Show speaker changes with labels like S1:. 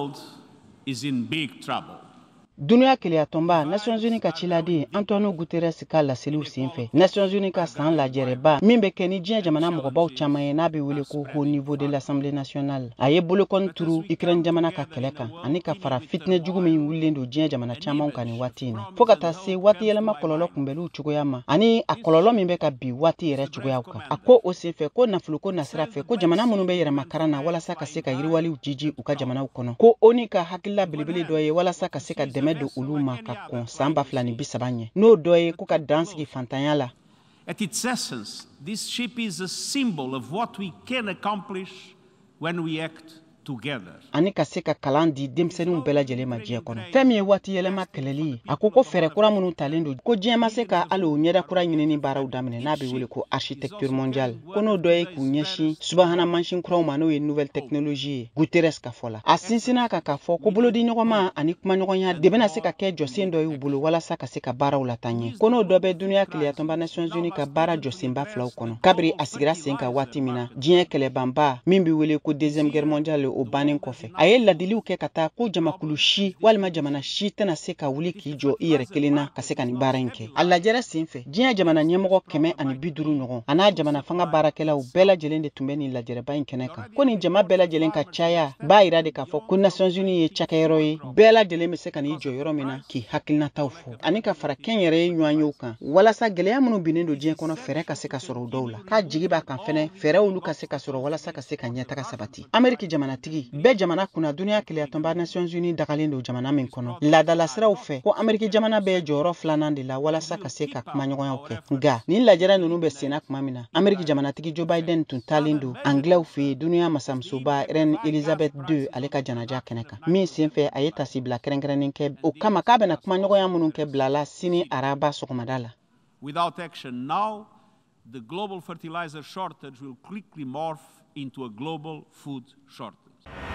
S1: world is in big trouble.
S2: Dunuya keleyatɔnba Nations Unies ka ciladen Antonio Guterres ka laseliw senfɛ, Nations Unies ka san lajɛrɛba min bɛ kɛ ni diɲɛ jamana mɔgɔbaw caman ye, n'a bɛ wele ko Haut Niveau de l'Assemblée nationale, a ye bolokɔni turu Ukraine jamana ka kɛlɛ kan ani ka fara fitinɛ jugu min wulilen don diɲɛ jamana caman kan nin waati in na, fo ka taa se waati yɛlɛma kɔlɔlɔ kunbɛliw cogoya ma ani a kɔlɔlɔ min bɛ ka bi waati yɛrɛ cogoyaw kan. A ko o senfɛ ko nafoloko nasira fɛ, ko jamana minnu bɛ yɛrɛmakaran na walasa ka se ka yiriwaliw jiji u ka jamanaw kɔnɔ, ko ONU ka hakilila belebele dɔ ye walasa ka se ka dɛmɛ don olu ma ka kɔn san 2030 ɲɛ, n'o dɔ ye ko ka dan sigi fantanya la.
S1: At its essence, this ship is a symbol of what we can accomplish when we act together.
S2: Ani ka se ka kalan di denmisɛnninw bɛɛ lajɛlen ma diɲɛ kɔnɔ. Fɛn min ye waati yɛlɛma kɛlɛli ye, a ko ko fɛɛrɛ kura minnu talen don, ko diɲɛ ma se ka hali o ɲɛda kura ɲinini baaraw daminɛ, n'a bɛ wele ko architecture mondiale, ko n'o dɔ ye k'u ɲɛsin subahana mansin kuraw ma, n'o ye nouvelle technologie ye. Guterres ka fɔ la, a sinsinna kan k'a fɔ ko bolodiɲɔgɔnma ani kumaɲɔgɔnya de bɛna se ka kɛ jɔsen dɔ y'u bolo walasa ka se ka baaraw lataa ɲɛ, ko n'o dɔ bɛ dunuya keleyatɔnba Nations Unies ka baara jɔsenba filaw kɔnɔ kabiri a sigira sen kan waati min na diɲɛ kɛlɛbanba min bɛ wele ko Deuxième Guerre mondiale o bannen kɔfɛ. A ye ladiliw kɛ ka taa ko jamakulu si walima jamana si tɛna se ka wuli k'i jɔ i yɛrɛ kelen na ka se ka nin baara in kɛ. A lajɛrɛ sen fɛ, diɲɛ jamana ɲɛmɔgɔ 150 ɲɔgɔn a n'a jamana fanga baarakɛlaw bɛɛ lajɛlen de tun bɛ nin lajɛrɛba in kɛnɛ kan. Ko nin jama bɛɛ lajɛlen ka caya b'a yira de k'a fɔ ko Nations Unies ye cakɛyɔrɔ ye bɛɛ lajɛlen bɛ se ka n'i jɔ yɔrɔ min na k'i hakilinataw fɔ ani ka fara kɛnyɛrɛye ɲɔgɔnyew kan walasa gɛlɛya minnu binnen don diɲɛ kɔnɔ, fɛɛrɛ ka se ka sɔrɔ o dɔw la. K'a jigi b'a kan fɛnɛ fɛɛrɛ olu ka se ka sɔrɔ walasa ka se ka ɲɛtaga sabati. Ameriki jamanatigi bɛɛ jamana kunna dunuya keleyatɔnba Nations Unies dagalen don jamana min kɔnɔ laadalasiraw fɛ, ko Ameriki jamana bɛ jɔyɔrɔ filanan de la walasa ka se ka kumaɲɔgɔnyaw kɛ. Nka nin lajɛrɛ ninnu bɛ senna tuma min na, Ameriki jamanatigi Joe Biden tun taalen don Anglɛw fɛ yen dunuya masamusoba Reine Elizabeth II ale ka janaja kɛnɛ kan, min senfɛ a ye tasibila kɛrɛnkɛrɛnnen kɛ o kama k'a bɛna kumaɲɔgɔnya minnu kɛ bilala sini araba sɔgɔmada la.
S1: Without action now, the global fertilizer shortage will quickly morph into a global food shortage.